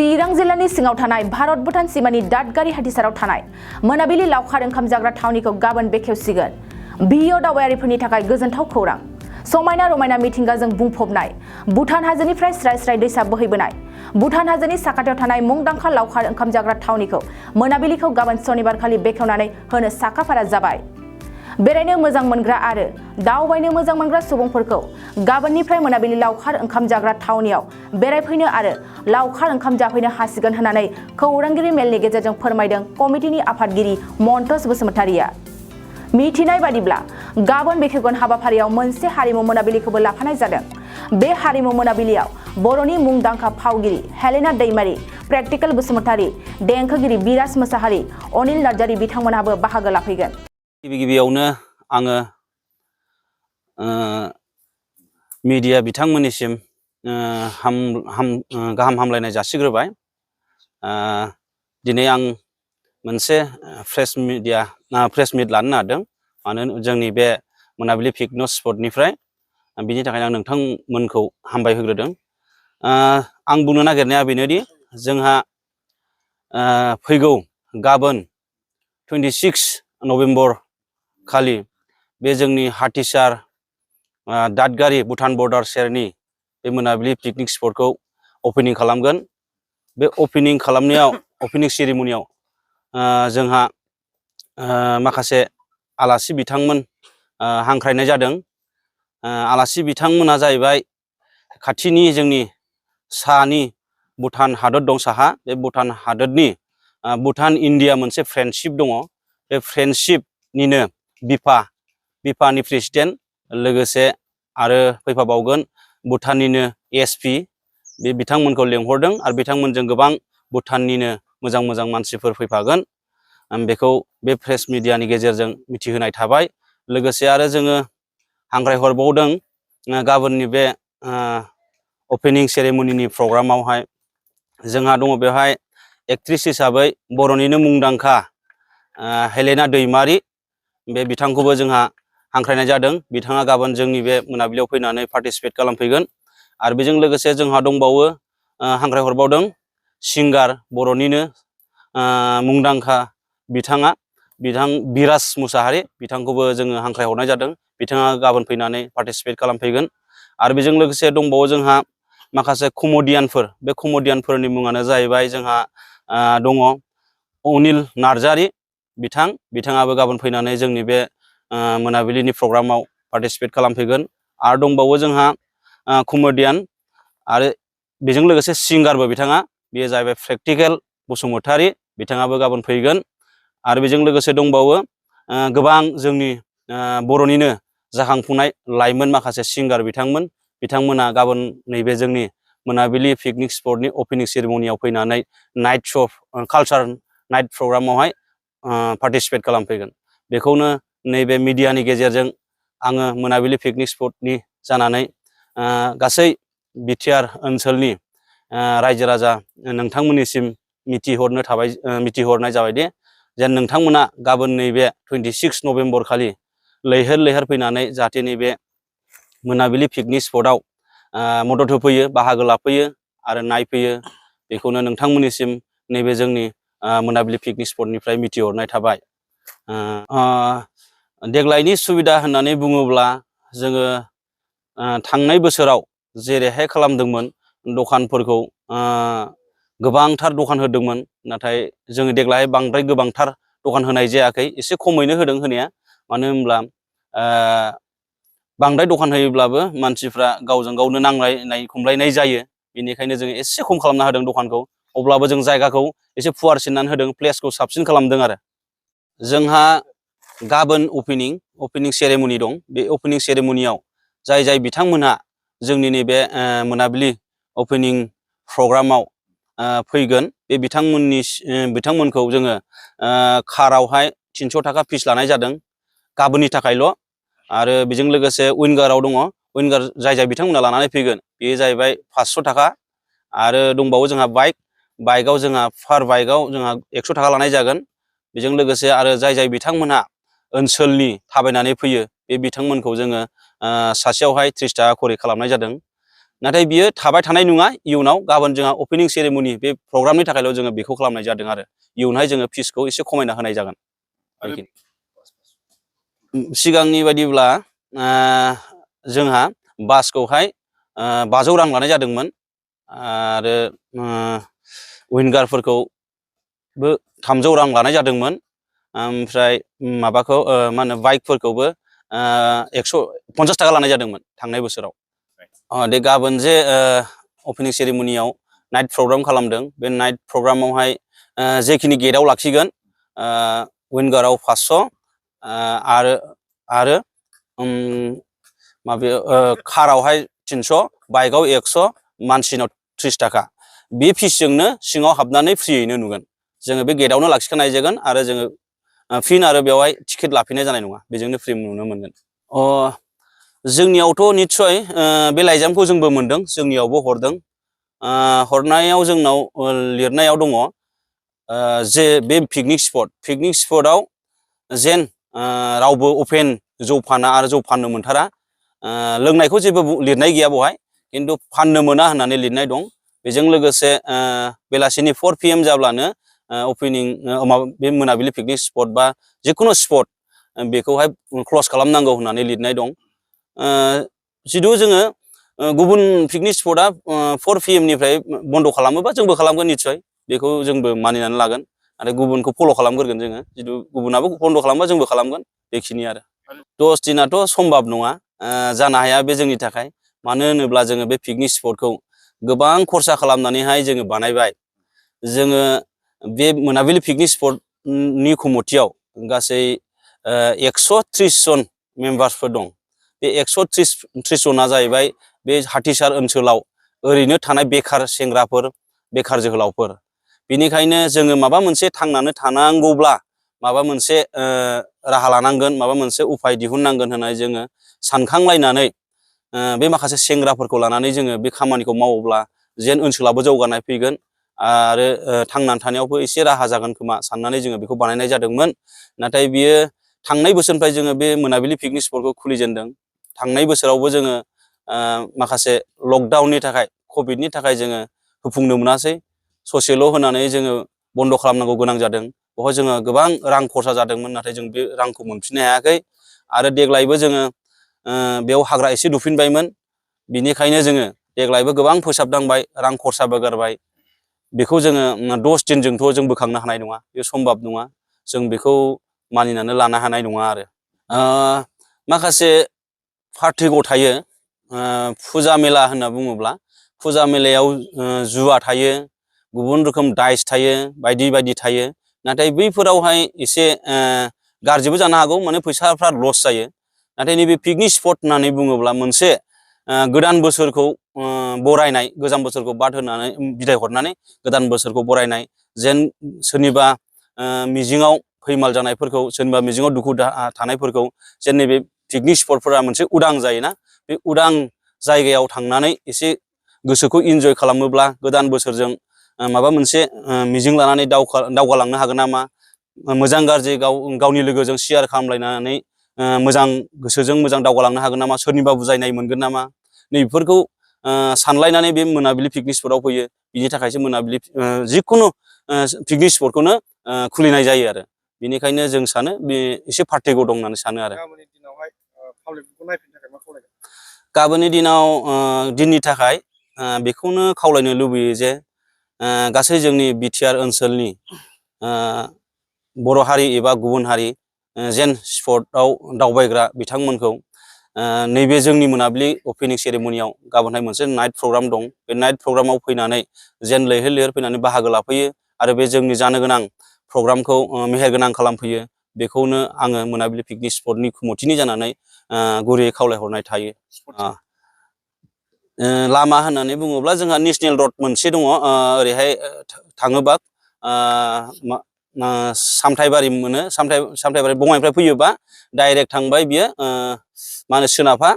चिरां जिल्लानि सिङाव थानाय भारत भुटान सीमानि दादगारि हाथिसाराव थानाय मोनाबिलि लावखार ओंखाम जाग्रा थावनिखौ गाबोन बेखेवसिगोन। बियो दावबायारिफोरनि थाखाय गोजोनथाव खौरां। समायना रमायना मिथिंगाजों बुंफबनाय भुटान हाजोनिफ्राय स्राय स्राय दैसा बोहैबोनाय भुटान हाजोनि साखाथियाव थानाय मुंदांखा लावखार ओंखाम जाग्रा थावनिखौ मोनाबिलिखौ गाबोन सनिबारखालि बेखेवनानै होनो साखाफारा जाबाय। बेरायनो मोजां मोनग्रा आरो दावबायनो मोजां मोनग्रा सुबुंफोरखौ गाबोननिफ्राय मोनाबिलि लावखार ओंखाम जाग्रा थावनियाव बेरायफैनो आरो लावखार ओंखाम जाफैनो हासिगोन होननानै खौरांगिरि मेलनि गेजेरजों फोरमायदों कमिटिनि आफादगिरि मन्टस बसुमतारिया। मिथिनाय बादिब्ला गाबोन बेखेवगोन हाबाफारियाव मोनसे हारिमु मोनाबिलिखौबो लाफानाय जादों। बे हारिमु मोनाबिलियाव बर'नि मुंदांखा फावगिरि हेलेना दैमारि, प्रेक्टिकल बसुमतारि, देंखोगिरि बिराज मोसाहारि, अनिल नार्जारि बिथांमोनहाबो बाहागो लाफैगोन। गिबियावनो आङो मिडिया बिथांमोननिसिम गाहाम हामलायनाय जासिग्रोबाय। दिनै आं मोनसे प्रेस मिट लानो नागिरदों, मानो जोंनि बे मोनाबिलि पिकनिक स्पटनिफ्राय। बिनि थाखायनो आं नोंथांमोनखौ हामबाय होग्रोदों। आं बुंनो नागिरनाया बेनोदि जोंहा फैगौ गाबोन 26 नभेम्बर खालि बे जोंनि हाथिसार दादगारि भुटान बर्डार सेरनि बे मोनाबिलि पिकनिक स्पटखौ अपेनिं खालामगोन। बे अपेनिं सेरेमनियाव जोंहा माखासे आलासि बिथांमोन हांख्रायनाय जादों। आलासि बिथांमोना जाहैबाय खाथिनि जोंनि साहानि भुटान हादर दं साहा। बे भुटान हादरनि भुटान इण्डिया मोनसे फ्रेन्डशिप दङ। बे फ्रेन्डशिपनिनो बिफानि प्रेसिडेन्ट, लोगोसे आरो फैफाबावगोन भुटाननिनो एसपि। बे बिथांमोनखौ लेंहरदों आरो बिथांमोनजों गोबां भुटाननिनो मोजां मोजां मानसिफोर फैफागोन। बेखौ बे प्रेस मिडियानि गेजेरजों मिथिहोनाय थाबाय। लोगोसे आरो जोङो हांख्रायहरबावदों गाबोननि बे अपेनिं सेरेमनिनि प्रग्रामावहाय जोंहा दङ बेवहाय एक्ट्रिस हिसाबै बर'निनो मुंदांखा हेलेना दैमारि। बे बिथांखौबो जोंहा हांख्रायनाय जादों। बिथाङा गाबोन जोंनि बे मोनाबिलियाव फैनानै पार्टिसिपेट खालामफैगोन। आरो बेजों लोगोसे जोंहा दंबावो हांख्रायहरबावदों सिंगार, बर'निनो मुंदांखा बिथां बिराज मोसाहारि। बिथांखौबो जोङो हांख्रायहरनाय जादों। बिथाङा गाबोन फैनानै पार्टिसिपेट खालामफैगोन। आरो बेजों लोगोसे दंबावो जोंहा माखासे कमेडियानफोर। बे कमेडियानफोरनि मुङानो जाहैबाय जोंहा दङ अनिल नार्जारि बिथाङाबो गाबोन फैनानै जोंनि बे मोनाबिलिनि प्रग्रामाव पार्टिसिपेट खालामफैगोन। आरो दंबावो जोंहा कमेडियान आरो बेजों लोगोसे सिंगारबो बिथाङा। बेयो जाहैबाय प्रेक्टिकेल बसुमतारि। बिथाङाबो गाबोन फैगोन। आरो बेजों लोगोसे दंबावो गोबां जोंनि बर'निनो जाखांफुनाय लाइमोन माखासे सिंगार बिथांमोना गाबोन नैबे जोंनि मोनाबिलि पिकनिक स्पटनि अपेनिं सेरेमनियाव फैनानै नाइट श' कालचार नाइट प्रग्रामावहाय पार्टिसिपेट खालामफैगोन। बेखौनो नैबे मिडियानि गेजेरजों आङो मोनाबिलि पिकनिक स्पटनि जानानै गासै बिटिआर ओनसोलनि रायजो राजा नोंथांमोननिसिम मिथिहरनाय जाबाय दि जेन नोंथांमोना गाबोन नैबे 26 नभेम्बर खालि लैहोर लैहोर फैनानै जाहाथे नैबे मोनाबिलि पिकनिक स्पटआव मदद होफैयो, बाहागो लाफैयो आरो नायफैयो। बेखौनो नोंथांमोननिसिम नैबे जोंनि मोनाबिलि पिकनिक स्पटनिफ्राय मिथिहरनाय थाबाय। देग्लायनि सुबिदा होननानै बुङोब्ला जोङो थांनाय बोसोराव जेरैहाय खालामदोंमोन दखानफोरखौ गोबांथार दखान होदोंमोन, नाथाय जोङो देग्लाय बांद्राय गोबांथार दखान होनाय जायाखै। एसे खमैनो होदों होनाया। मानो होनब्ला बांद्राय दखान होयोब्लाबो मानसिफ्रा गावजों गावनो नांलायनाय खमलायनाय जायो। बेनिखायनो जोङो एसे खम खालामना होदों दखानखौ। अब्लाबो जों जायगाखौ एसे फुवारसिननानै होदों, प्लेसखौ साबसिन खालामदों। आरो जोंहा गाबोन अपेनिं सेरेमनि दं। बे अपेनिं सेरेमनियाव जाय बिथांमोनहा जोंनि नैबे मोनाबिलि अपेनिं प्रग्रामाव फैगोन, बे बिथांमोनखौ जोङो कारावहाय 300 थाखा फिस लानाय जादों गाबोननि थाखायल'। आरो बेजों लोगोसे उइंगाराव दङ। उइंगार जाय बिथांमोना लानानै फैगोन बेयो जाहैबाय 500 थाखा। आरो दंबावो जोंहा बाइकआव जोंहा पार बाइकआव जोंहा 100 थाखा लानाय जागोन। बेजों लोगोसे आरो जाय बिथांमोनहा ओनसोलनि थाबायनानै फैयो बे बिथांमोनखौ जोङो सासेयावहाय 30 थाखा खरि खालामनाय जादों। नाथाय बियो थाबाय थानाय नङा। इयुनाव गाबोन जोंहा ओपनिं सेरेमनि बे प्रग्रामनि थाखायल' जोङो बेखौ खालामनाय जादों आरो इयुनावहाय जोङो फिसखौ एसे खमायना होनाय जागोन। सिगांनि बायदिब्ला जोंहा बासखौहाय 500 रां लानाय जादोंमोन आरो विंगारफोरखौबो 300 रां लानाय जादोंमोन। ओमफ्राय माबाखौ मा होनो बाइकफोरखौबो 150 थाखा लानाय जादोंमोन थांनाय बोसोराव। दे गाबोन जे ओपनिं सेरेमनियाव नाइट प्रग्राम खालामदों बे नाइट प्रग्रामावहाय जेखिनि गेटआव लाखिगोन विंगाराव 500 आरो माबायाव कारावहाय 300 बाइकआव 100 मानसिनाव 30 थाखा बे फिसजोंनो सिङाव हाबनानै फ्रियैनो नुगोन। जोङो बे गेटआवनो लाखिखानाय जागोन आरो जोङो फिन आरो बेवहाय टिकेट लाफिननाय जानाय नङा। बेजोंनो फ्रि नुनो मोनगोन। जोंनियावथ' निस्सय बे लाइजामखौ जोंबो मोनदों। जोंनियावबो हरदों। हरनायाव जोंनाव लिरनायाव दङ जे बे पिकनिक स्पटआव जेन रावबो अपेन जौ फाना आरो जौ फाननो मोनथारा। लोंनायखौ जेबो लिरनाय गैया बेवहाय, खिन्थु फाननो मोना होननानै लिरनाय दं। बेजों लोगोसे बेलासिनि 4 PM जाब्लानो ओपनिं बे मोनाबिलि पिकनिक स्पट बा जिखुनु स्पट बेखौहाय क्लस खालामनांगौ होननानै लिरनाय दं। जिथु जोङो गुबुन पिकनिक स्पटआ 4 PM निफ्राय बन्द' खालामोबा जोंबो खालामगोन निस्सय। बेखौ जोंबो मानिनानै लागोन आरो गुबुनखौ फल' खालामग्रोगोन जोङो। जिथु गुबुनाबो बन्द' खालामबा जोंबो खालामगोन बेखिनि आरो 10 दिनाथ' सम्भब नङा। जानो हाया बे जोंनि थाखाय। मानो होनोब्ला जोङो बे पिकनिक स्पटखौ गोबां खरसा खालामनानैहाय जोङो बानायबाय। जोङो बे मोनाबिलि पिकनिक स्पटनि कमिटियाव गासै 130 जन मेम्बार्सफोर दं। बे 130 जना जाहैबाय बे हाथिसार ओनसोलाव ओरैनो थानाय बेखार सेंग्राफोर, बेखार जोहोलावफोर। बेनिखायनो जोङो माबा मोनसे थांनानै थानांगौब्ला माबा मोनसे राहा लानांगोन, माबा मोनसे उफाय दिहुननांगोन होननानै जोङो सानखांलायनानै बे माखासे सेंग्राफोरखौ लानानै जोङो बे खामानिखौ मावोब्ला जेन ओनसोलाबो जौगानाय फैगोन आरो थांनानै थानायावबो एसे राहा जागोन खोमा साननानै जोङो बेखौ बानायनाय जादोंमोन। नाथाय बियो थांनाय बोसोरनिफ्राय जोङो बे मोनाबिलि पिकनिक स्पटखौ खुलिजेनदों। थांनाय बोसोरावबो जोङो माखासे लकडाउननि थाखाय, कभिडनि थाखाय जोङो होफुंनो मोनासै। ससेल' होनानै जोङो बन्द' खालामनांगौ गोनां जादों। बेवहाय जोङो गोबां रां खरसा जादोंमोन। नाथाय जों बे रांखौ मोनफिननो हायाखै आरो देग्लायबो जोङो बेयाव हाग्रा एसे दुफिनबायमोन। बिनिखायनो जोङो देग्लायबो गोबां फोसाबनांबाय, रां खरसाबो गारबाय। बेखौ जोङो 10 दिनजोंथ' जों बोखांनो हानाय नङा। बे सम्भब नङा। जों बेखौ मानिनानै लानो हानाय नङा आरो माखासे पार्टिगआव थायो। फुजा मेला होनना बुङोब्ला फुजा मेलायाव जुवा थायो, गुबुन रोखोम दाइस थायो, बायदि बायदि थायो। नाथाय बैफोरावहाय एसे गाज्रिबो जानो हागौ, माने फैसाफ्रा लस जायो। नाथाय नैबे पिकनिक स्पट होननानै बुङोब्ला मोनसे गोदान बोसोरखौ बरायनाय, गोजाम बोसोरखौ बाद होनानै बिदाय हरनानै गोदान बोसोरखौ बरायनाय, जेन सोरनिबा मिजिङाव फैमाल जानायफोरखौ, सोरनिबा मिजिङाव दुखु थानायफोरखौ जेन नैबे पिकनिक स्पटफोरा मोनसे उदां जायोना, बे उदां जायगायाव थांनानै एसे गोसोखौ इन्जय खालामोब्ला गोदान बोसोरजों माबा मोनसे मिजिं लानानै दावगालांनो हागोन नामा, मोजां गाज्रि गावनि लोगोजों शेयार खालामलायनानै मोजां गोसोजों मोजां दावगालांनो हागोन नामा, सोरनिबा बुजायनाय मोनगोन नामा, नैबेफोरखौ सानलायनानै बे मोनाबिलि पिकनिक स्पटआव फैयो। बिनि थाखायसो मोनाबिलि जिखुनु पिकनिक स्पटखौनो खुलिनाय जायो आरो बेनिखायनो जों सानो बे एसे पार्टिगआव दं होननानै सानो आरो गाबोननि दिनाव दिननि थाखाय बेखौनो खावलायनो लुबैयो जे गासै जोंनि बिटिआर ओनसोलनि बर' हारि एबा गुबुन हारि जेन स्पटआव दावबायग्रा बिथांमोनखौ नैबे जोंनि मोनाबिलि ओपनिं सेरेमनियाव गाबोनहाय मोनसे नाइट प्रग्राम दं। बे नाइट प्रग्रामाव फैनानै जेन लैहोर लैहोर फैनानै बाहागो लाफैयो आरो बे जोंनि जानो गोनां प्रग्रामखौ मेहेरगोनां खालामफैयो। बेखौनो आङो मोनाबिलि पिकनिक स्पटनि कमिटिनि जानानै गुरैयै खावलायहरनाय थायो। लामा होननानै बुङोब्ला जोंहा नेसनेल रड मोनसे दङ, ओरैहाय थाङोबा सामथायबारि मोनो, सामथायबारि बङाइनिफ्राय फैयोबा डाइरेक्ट थांबाय बियो मा होनो सोनाबहा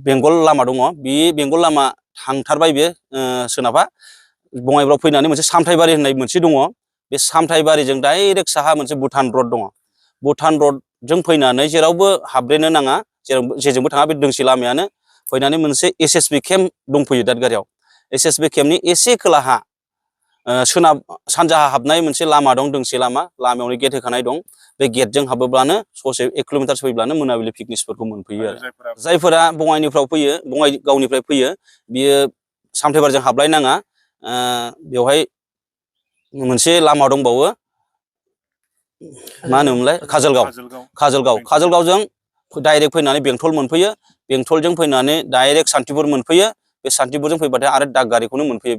बेंगल लामा दङ। बे बेंगल लामा थांथारबाय बियो सोनाबहा बङाइगावआव फैनानै मोनसे सामथायबारि होननाय मोनसे दङ। बे सामथायबारिजों डाइरेक्ट साहा मोनसे भुटान रड दङ। भुटान रड गेटजों फैनानै जेरावबो हाबब्रेनो नाङा जेजोंबो थाङा बे दोंसे लामायानो फैनानै मोनसे SSB केम्प दंफैयो दादगारियाव SSB केम्पनि एसे खोलाहा सोनाब सानजाहा हाबनाय मोनसे लामा दं दोंसे लामायावनो गेट होखानाय दं बे गेटजों हाबोब्लानो ससे 1 किल'मिटार फैब्लानो मोनाबिलि पिकनिक स्पटखौ मोनफैयो आरो जायफोरा बङाइनिफ्राय फैयो बङाइ गावनिफ्राय फैयो बियो सामथाइबारजों हाबलायनाङा बेवहाय मोनसे लामा दंबावो मा होनोमोनलाय काजलगावजों डाइरेक्ट फैनानै बेंटल मोनफैयो बेंटलजों फैनानै डाइरेक्ट सान्तिपुर मोनफैयो बे सान्तिपुरजों फैबाथाय आरो दादगारिखौनो मोनफैयो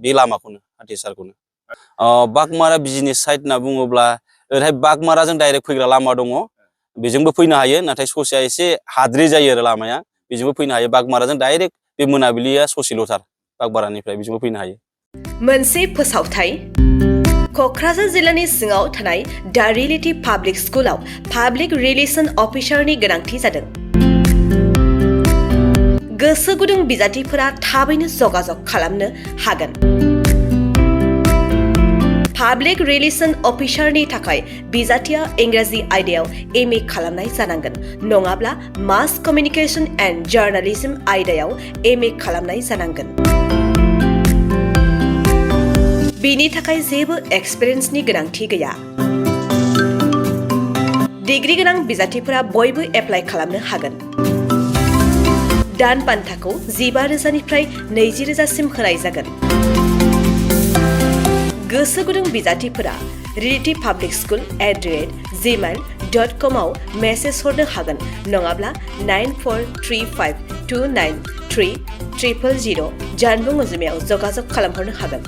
बे लामाखौनो हाथीसारखौनो बाघमारा बिजनेस साइड होनना बुङोब्ला ओरैहाय बाघमाराजों डाइरेक्ट फैग्रा लामा दङ बेजोंबो फैनो हायो नाथाय ससेया एसे हाद्रि जायो आरो लामाया बेजोंबो फैनो हायो बाघमाराजों डाइरेक्ट बे मोनाबिलिया ससेल'थार बाघमारानिफ्राय बेजोंबो फैनो हायो मोनसे फोसावथाय क'क्राझार जिल्लानि सिङाव थानाय दा रियेलिटी पाब्लिक स्कुलाव पाब्लिक रिलेशन अफिसारनि गोनांथि जादों गोसो गुदुं बिजाथिफोरा थाबैनो जगाजग खालामनो हागोन पाब्लिक रिलेशन अफिसारनि थाखाय बिजाथिया इंराजि आयदायाव MA खालामनाय जानांगोन नङाब्ला मास कमिउनिकेशन एन्ड जार्नालिज्म आयदायाव MA खालामनाय जानांगोन बिनि थाखाय जेबो एक्सपिरियेन्सनि गोनांथि गैया डिग्री गोनां बिजाथिफोरा बयबो एप्लाइ खालामनो हागोन दान बान्थाखौ 15,000 निफ्राय 20,000 होनाय जागोन गोसो गुदुं बिजाथिफोरा रियेलिटी पाब्लिक स्कुल @gmail.com आव मेसेज हरनो हागोन नङाब्ला 9435293000 जानबुं अनजिमायाव जगाजग खालामहरनो हागोन